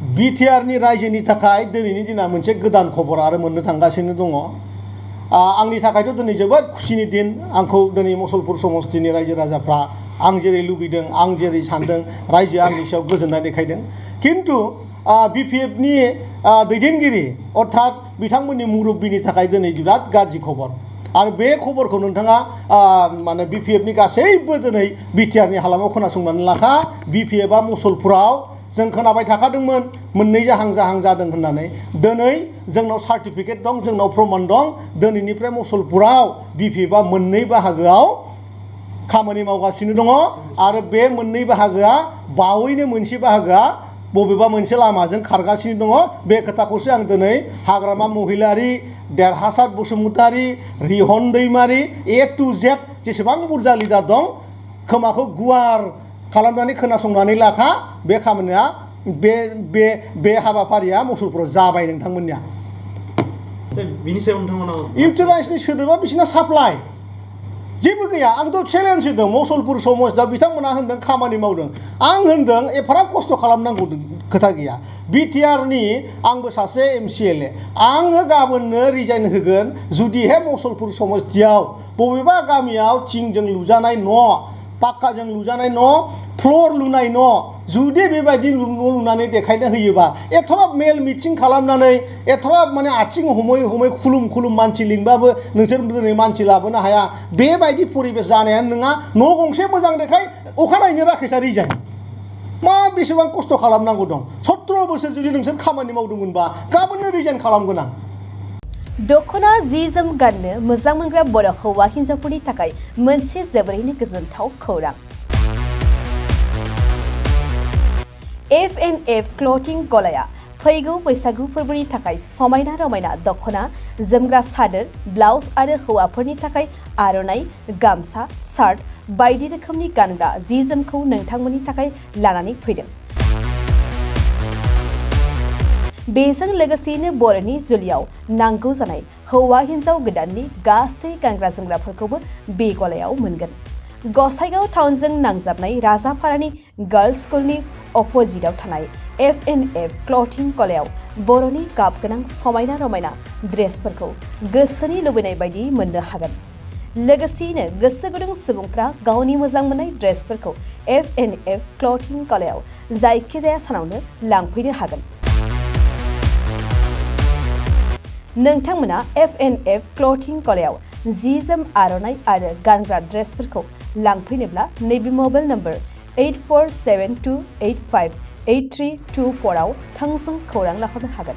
बिटिआरनि रायजोनि थाखाय दिनैनि दिना मोनसे गोदान खबर आरो मोननो थांगासिनो दङ। आंनि थाखायथ' दिनै जोबोद खुसिनि दिन। आंखौ दिनै मुसलपुर समस्तिनि रायजो राजाफ्रा आं जेरै लुगैदों, आं जेरै सानदों, रायजोआ आंनि सायाव गोजोननाय देखायदों। खिन्थु बिपिएफनि दैदेनगिरि अर्थात बिथांमोननि मुरब्बीनि थाखाय दिनै बिराद गाज्रि खबर। आरो बे खबरखौ नोंथाङा माने बिपिएफनि गासैबो दिनै बिटिआरनि हालामाव खोनासंनानै लाखा। बिपिएफआ मुसलपुराव जों खोनाबाय थाखादोंमोन मोननै जाहां जादों होननानै। दिनै जोंनाव सार्टिफिकेट दं, जोंनाव प्रमाण दं। दिनैनिफ्राय मुसलपुराव बिपिएफआ मोननै बाहागोआव खामानि मावगासिनो दङ। आरो बे मोननै बाहागोआ बावैनो मोनसे बाहागोआ बबेबा मोनसे लामाजों खारगासिनो दङ। बे खोथाखौसो आं दिनै हाग्रामा महिलारि, देरहासार बसुमतारी, रिहन दैमारी, A to Z जेसेबां बुरजा लिडार दं खोमाखौ गुवार खालामनानै खोनासंनानै लाखा। बे खामानिया बे हाबाफारिया मुसलपुराव जाबाय नोंथांमोननिया। बिनि सायाव नोंथांमोना इउटिलाइजनि सोदोबा बिसिना साप्लाइ जेबो गैया। आंथ' चेलेन्ज होदों मुसलपुर समाजआव, बिथांमोना होनदों खामानि मावदों। आं होनदों एफाराब खस्थ' खालामनांगौ खोथा गैया। बिटिआरनि आंबो सासे MCLA, आङो गाबोननो रिजाइन होगोन जुदिहे मुसलपुर समस्तियाव बबेबा गामियाव थिंजों लुजानाय न', पाक्काजों लुजानाय न', फ्ल'र लुनाय न' जुदि बेबायदि न' लुनानै देखायनो होयोबा, एथ'राब मेल मिटिं खालामनानै एथ'राब माने आथिं हमै खुलुम मानसि लिंबाबो नोंसोर दिनै मानसि लाबोनो हाया, बेबायदि परिबेस जानायानो नङा। न' गंसे मोजां देखाय, अखानायैनो राकेशआ रिजाइन। मा बेसेबां खस्थ' खालामनांगौ दं? 17 बोसोर जुदि नोंसोर खामानि मावदोंमोनबा गाबोननो रिजाइन खालामगोन आं। दखना जि जोम गाननो मोजां मोनग्रा बर' हौवा हिन्जावफोरनि थाखाय मोनसे जोबोरैनो गोजोनथाव खौरां। F&F क्लथिं गलाया फैगौ बैसागु फोरबोनि थाखाय समायना रमायना दखना, जोमग्रा सादोर, ब्लाउज आरो हौवाफोरनि थाखाय आर'नाइ, गामसा, शार्ट बायदि रोखोमनि गानग्रा जि जोमखौ नोंथांमोननि थाखाय लानानै फैदों। बेजों लोगोसेनो बर'नि जुलियाव नांगौ जानाय हौवा हिन्जाव गोदाननि गासै गानग्रा जोमग्राफोरखौबो बे गलायाव मोनगोन। गसाइगाव टाउनजों नांजाबनाय राजापारानि गार्लस स्कुलनि अपोजिटआव थानाय F&F क्लथिं गलायाव बर'नि गाब गोनां समायना रमायना ड्रेसफोरखौ गोसोनि लुबैनाय बायदि मोननो हागोन। लोगोसेयैनो गोसो गुदुं सुबुंफ्रा गावनि मोजां मोननाय ड्रेसफोरखौ F&F क्लथिं गलायाव जायखिजाया सानावनो लांफैनो हागोन। नोंथांमोना F&F क्लथिं गलायाव जि जोम, आर'नाइ आरो गानग्रा ड्रेसफोरखौ लांफैनोब्ला नैबे मबाइल नम्बर 8472858324 आव थोंजों खौरां लाहरनो हागोन।